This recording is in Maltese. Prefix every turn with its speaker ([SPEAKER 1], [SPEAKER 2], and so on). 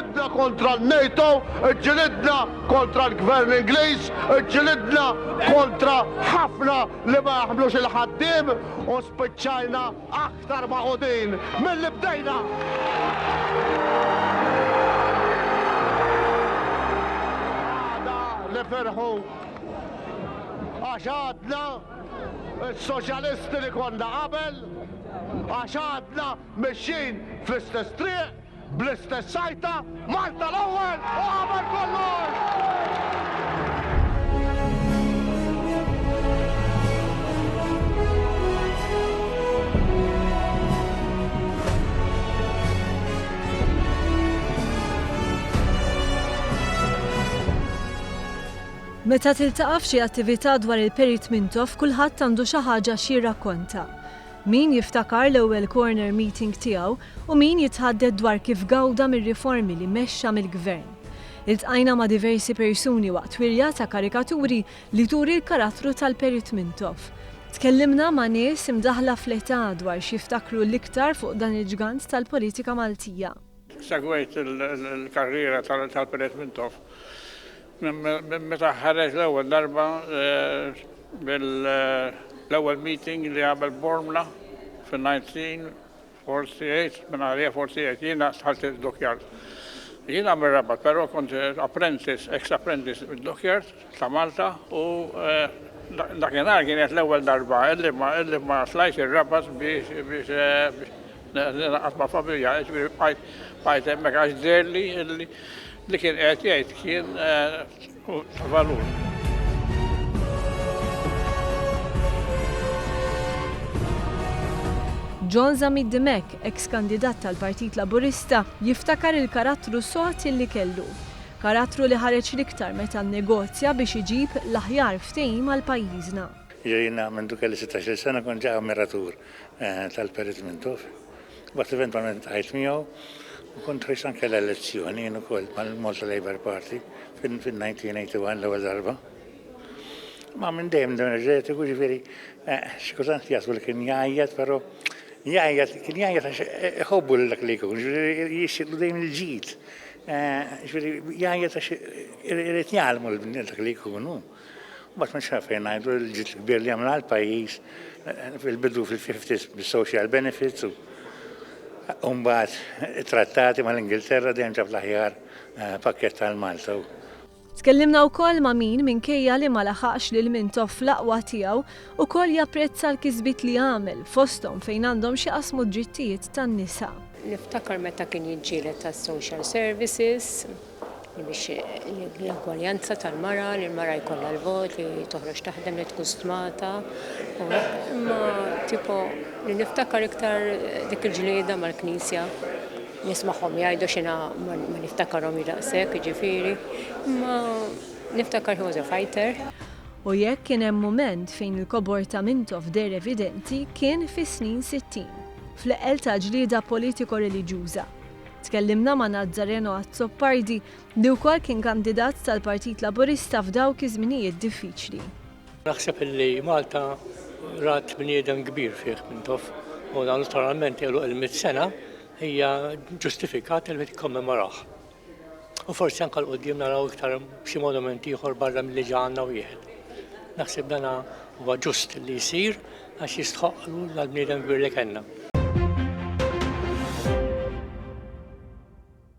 [SPEAKER 1] Iġġilidna kontra n-NATO, iġġilidna kontra l-Gvern Ingliż, iġġilidna kontra ħafna li ma jaħmlux il-ħaddiem u spiċċajna aktar magħqudin milli bdejna! Għada nifirħu għax għadna s-soċjalisti li konna qabel, għax għadna Mexjin fl-istess triq, bl-istess għajta, Malta l-ewwel u qabel kollox!
[SPEAKER 2] Meta tiltaqa' f'xi attività dwar il-Perit Mintoff kulħadd għandu xi ħaġa x'jirrakkonta. Min jiftakar l-ewwel corner meeting tiegħu u min jitħaddet dwar kif gawda mir-riformi li mexxa mill-Gvern. Iltqajna ma' diversi persuni waqt wirja ta' karikaturi li turi l-karattru tal-Perit Mintoff. Tkellimna ma' nies imdaħħla fl-età dwar x'jiftakru l-iktar fuq dan il-ġgant tal-politika Maltija.
[SPEAKER 3] Segwejt il-karriera tal-Perit Mintoff minn meta ħareġ l-ewwel darba mill-ewwel meeting li għamel Bormla fil-1948, minn għalija 48, jiena dħalt id-dockyard. Jiena mir-Rabat, però kont apprentice, ex-apprentice mid-dockyard ta' Malta u dakinhar kienet l-ewwel darba illi ma tlajtx ir-Rabat biex Ningħaqad mal-familja, jiġifieri bqajt bqajt hemmhekk għax deherli li li kien qiegħed jgħid kien ta' valur.
[SPEAKER 2] John Zammit Dimech, eks kandidat tal-Partit Laburista, jiftakar il-karattru sod li kellu. Karattru li ħareġ l-iktar meta nnegozja biex iġib l-aħjar ftehim għal pajjiżna.
[SPEAKER 4] Jiena mindu kelli sittax-il sena kont ġa ammiratur tal-Perit Mintoff. Mbagħad eventwalment iltqajt miegħu u kont ħriġt anke l-elezzjoni jien ukoll mal-Malta Labour Party fin-1981 l-ewwel darba. Ma minn dejjem enerġetiku, ġifieri xi kultant jaħsbu li kien jgħajjat, però jgħajjat, kien jgħajjat għax iħobbu lil dak li jkun, ġifieri jixtieqlu dejjem il-ġid. Ġifieri jgħajjat għax irid jgħallmu lil dak li jkun hu. Mbagħad m'hemmx għalfejn ngħidu l-ġid kbir li għamel għall-pajjiż fil-bidu fil-fifties bis-social benefits u mbagħad it-trattati mal-Ingilterra dejjem ġab l-aħjar pakkett għal Malta.
[SPEAKER 2] Tkellimna wkoll ma' min minkejja li ma laħaqx lil Mintoff fl-aqwa tiegħu, ukoll japprezza l-kisbiet li għamel, fosthom fejn għandhom x'jaqsmu d-drittijiet tan-nisa.
[SPEAKER 5] Niftakar meta kien jiġġieled għas-social services. li biex l-ugwaljanza tal-mara, li l-mara jkollha l-vot, li toħroġ taħdem, li tkun stmata. Imma tipo li niftakar iktar dik il-ġlieda mal-Knisja, nismagħhom jgħidu x'jiena ma niftakarhomx daqshekk, jiġifieri, imma niftakar he was a fighter.
[SPEAKER 2] U jekk kien hemm mument fejn il-kobor ta' Mintoff deher evidenti kien fis-snin 60, fl-eqqel tal-ġlieda politiko-reliġjuża. Tkellimna ma' Nazzareno Azzopardi li wkoll kien kandidat tal-Partit Laburista f'dawk iż-żminijiet diffiċli.
[SPEAKER 6] Naħseb illi Malta rat bniedem kbir fih Mintoff u naturalment għeluq il-mitt sena hija ġustifikat li wieħed jikkommemorah. U forsi anke 'l quddiem naraw iktar xi monument ieħor barra milli ġa għandna wieħed. Naħseb dana huwa ġust li jsir għax jistħoqqlu dal-bniedem kbir li kellna.